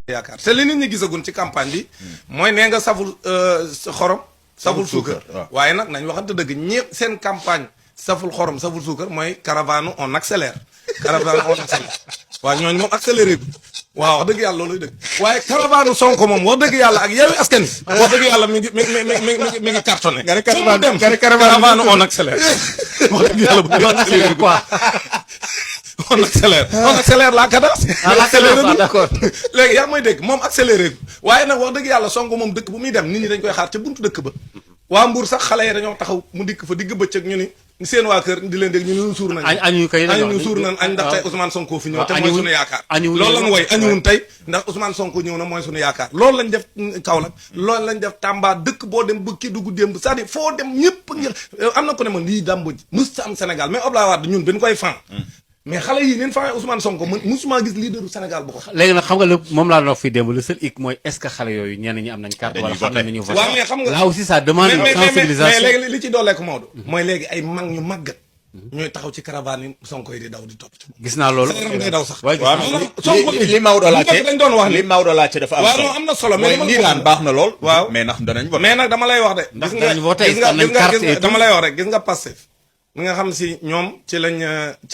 yaakaar te li nit ñi gisagun ci campagne bi mooy nee nga saful xorom saful suukar waaye nag nañ waxante dëgg ñëpp seen campagne saful xorom saful suukar mooy caravane on accélère waaw ñooñu moom accéléré bi waaw wax dëgg yàlla looluy dëgg waaye caravane Sonko moom wax dëgg yàlla ak Yewwi Askan Wi wax dëgg yàlla mi ngi cartonné caravane on accélère wax dëgg yàlla bu accéléré quoi on accélère la cadence. d'accord léegi yaa may dégg moom accéléré waaye nag wax dëgg yàlla Sonko moom dëkk bu muy dem nit ñi dañ koy xaar ca buntu dëkk ba waa Mbour sax xale yi dañoo taxaw mu dikk fa digg bëccëg ñu ni seen waa kër di leen dégg ñu suur nañ añu suur nañ añ ndax tey Ousmane Sonko fi ñëw te mooy suñu yaakaar loolu lañ woy añuwun tey ndax Ousmane Sonko ñëw na mooy suñu yaakaar loolu lañ def Kaolack loolu lañ def Tamba dëkk boo dem bëkki dugg démb c'est-à-dire foo dem ñëpp ngir am na ko ne man lii Mbodj musta am Sénégal mais Abdoulaye Wade ñun dañ koy fan mais xale yi neen fa Ousmane Sonko musuma gis leaderu Sénégal bu ko léegi nag xam nga lépp moom laa doon fii démb le seul hic mooy est-ce que xale yooyu ñenn ñi am nañ carte wala xam nañ ñu voté waaw mais xam nga là aussi ça demande une sensibilisation mais léegi li ci dooleeku Maodo mooy léegi ay mag ñu màggat ñooy taxaw ci caravane yi Sonko yi di daw di topp ci gis naa loolu ngay daw sax li Maodo laajte dañ doon wax li Maodo laajte dafa am waaw non am na solo mais lii daan baax na lool waaw mais ndax danañ voté mais nag dama lay wax de ndax danañ voté dama lay wax rek gis nga Pastef mi nga xam si ñoom ci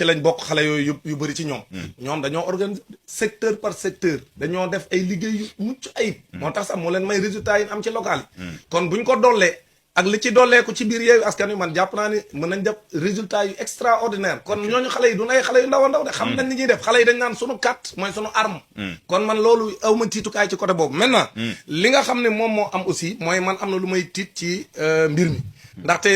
lañ bokk xale yooyu yu bëri ci ñoom dañoo organiser secteur par secteur dañoo def ay liggéey yu mucc ayib moo tax sax moo leen may résultat yi am ci local yi kon buñ ko dollee ak li ci dolleeku ci biir Yewwi Askan Wi man jàpp naa ni mën nañ def résultat yu extraordinaire kon ñooñu xale yi du ay xale yu ndaw a ndaw de xam nañ ni ñuy def xale yi dañ naan sunu carte mooy sunu arme kon man loolu awma tiitukaay ci côté boobu maintenant li nga xam ne moom moo am aussi mooy man am na lu may tiit ci mbir mi ndaxte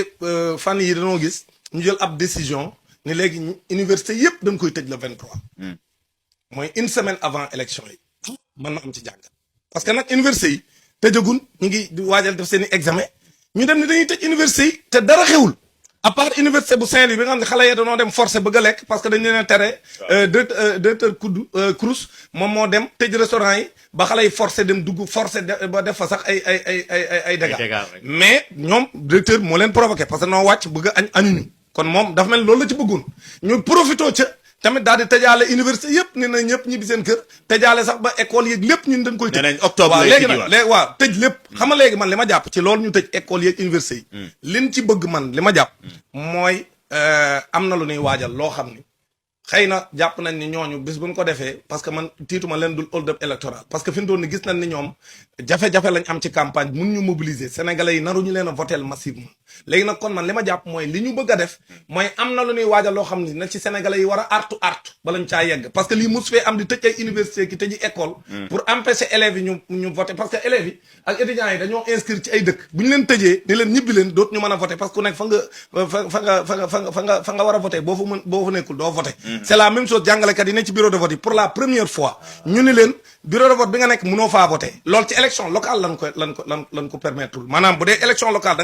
fan yi dañoo gis ñu jël ab décision ni léegi université yëpp dañ koy tëj le 23 mooy une semaine avant élection yi mën na am ci jàngat parce que nag université yi tëjagun ñu ngi waajal def seen i examen ñu dem ni dañuy tëj université yi te dara xewul à part université bu Saint-Louis bi nga xam ne xale yi dañoo dem forcé bëgg a lekk parce que dañ leen a tere directeur Crous moom moo dem tëj restaurant yi ba xale yi forcé dem dugg forcé ba def fa sax ay dégâts mais ñoom directeur moo leen provoqué parce que noo wàcc bëgg a añuñu kon moom dafa mel loolu la ci bëggoon ñu profitoo ca tamit daal di tëjaale université yëpp ne na ñëpp ñibbi seen kër tëjaale sax ba école yeeg lépp ñun dañ koy tëj. nee nañ octobre waaw léegi nag léegi waaw tëj lépp xam nga léegi man li ma jàpp ci loolu ñu tëj école yeeg université yi. liñ ci bëgg man li ma jàpp. mooy am na lu ñuy waajal loo xam ni xëy na jàpp nañ ni ñooñu bis buñ ko defee parce que man tiituma leen dul hold up électoral parce que fi mu toll ni gis nañ ni ñoom jafe-jafe lañ am ci campagne mun ñu mobiliser sénégalais yi naruñu leen a voter massivement léegi nag kon man li ma jàpp mooy li ñu bëgg a def mooy am na lu ñuy waajal loo xam ni na ci sénégalais yi war a artu balañ caa yegg parce que lii mus fee am di tëj ay université ki tëji école pour empêcher élèves yi ñu voter parce que élèves yi ak étudiants yi dañoo inscrire ci ay dëkk bu ñu leen tëjee ni leen ñibbi leen doot ñu mën a voter parce que ku nekk fa nga war a voter boo fa nekkul doo voter c'est la même chose jàngalekat yi ne ci bureau de vote yi pour la première fois ñu ni leen bureau de vote bi nga nekk mënoo faa voter loolu ci élection locale lan ko permettre maanaam bu dee élection locale